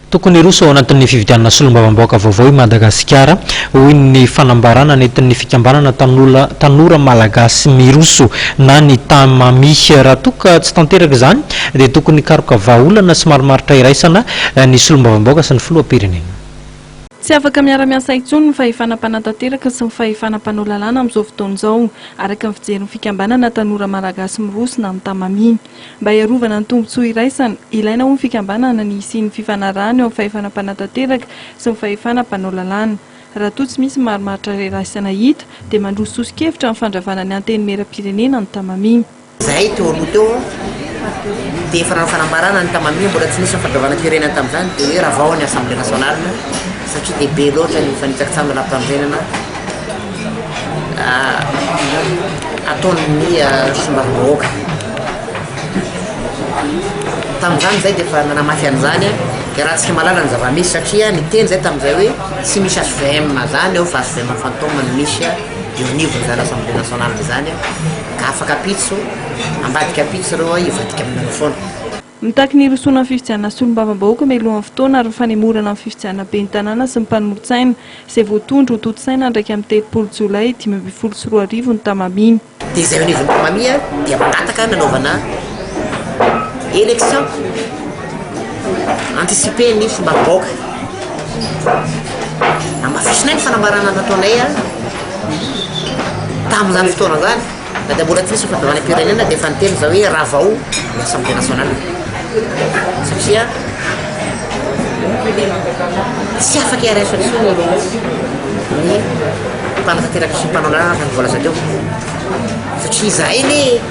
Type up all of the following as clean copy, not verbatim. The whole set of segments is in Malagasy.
Tokony hiroso ao anatin'ny fifidianana solombavambahoaka vaovao i Madagasikara, hoy ny fanambarana nentin'ny fikambanana Tanora Malagasy Miroso na ny Tamami. Raha toa ka tsy tanteraka izany dia tokony hikaroka vahaolana sy marimaritra iraisana ny solombavambahoaka sy ny filoham-pirenena. Tsy afaka miara-miasa intsony ny fahefana mpanatanteraka sy ny fahefana mpanao lalàna amin'izao fotoana izao, araka ny fijerin'ny fikambanana Tanora Malagasy Miroso na ny Tamami. Mba hiarovana ny tombontsoa iraisana, ilaina hoy ny fikambanana ny hisian'ny fifanarahana eo amin'ny fahefana mpanatanteraka sy ny fahefana mpanao lalàna. Raha toa tsy misy ny marimaritra iraisana hita, dia mandroso soso-kevitra amin'ny fandravana ny Antenimierampirenena ny Tamami. Izahay teo aloha teo dia efa nanao fanambarana ny Tamami, mbola tsy nisy ny fandravana firenena tamin'izany, dia hoe ravao ny Assemblée nationale satria dia be loatra ny fanitsakitsahana lalàmpanorenana. ataon'ny solombavambahoaka. Tamin'izany izay dia efa nanamafy an'izany dia raha tsika mahalala ny zava-misy satria niteny izay tamin'izay hoe tsy misy HVM zany eo fa HVM fantôme no misy eo anivon'izany assemblée nationale izany ka afaka ampitso ambadika ampitso ireo hivadika aminareo foana. Mitaky ny hirosoana amin'ny fifidianana solombavambahoaka mialohan'ny fotoana ary ny fanemorana ny fifidianana ben'ny tanàna sy ny mpanolotsaina, izay voatondro ho tontosaina ny 31 jolay 2015 ny Tamami. Dia izay eo anivon'ny Tamami dia mangataka ny hanaovana élection anticipée ny solombavambahoaka. Hamafisinay ny fanambarana nataonay tamin'izany fotoana izany. Na dia mbola tsy nisy ny fahavidianam-pirenena dia efa niteny za hoe ravao ny assemblée nationale satria tsy afaka hiaraiso intsony ny mpanatanteraka sy ny mpanao lalàna araka ny voalaza teo satria izahay anie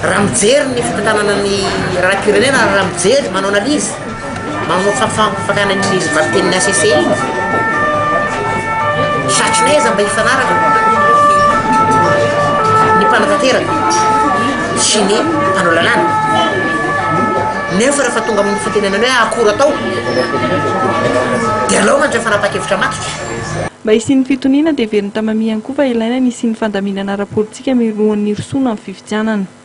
raha mijery ny fitantanana ny raharaham-pirenena raha mijery manao analyse Manao fakana ny valitenin'ny HCC iny. Satrinay aza mba hifanaraka ny mpanatanteraka sy ny mpanao lalàna. Nefa rehefa tonga amin'ny fitenenana hoe akory atao dia aleo mandray fanapahan-kevitra matotra. Mba hisian'ny fitoniana dia heverin'i Tamami ihany koa fa ilaina ny hisian'ny fandaminana ara-politika mialohan'ny hirosoana amin'ny fifidianana.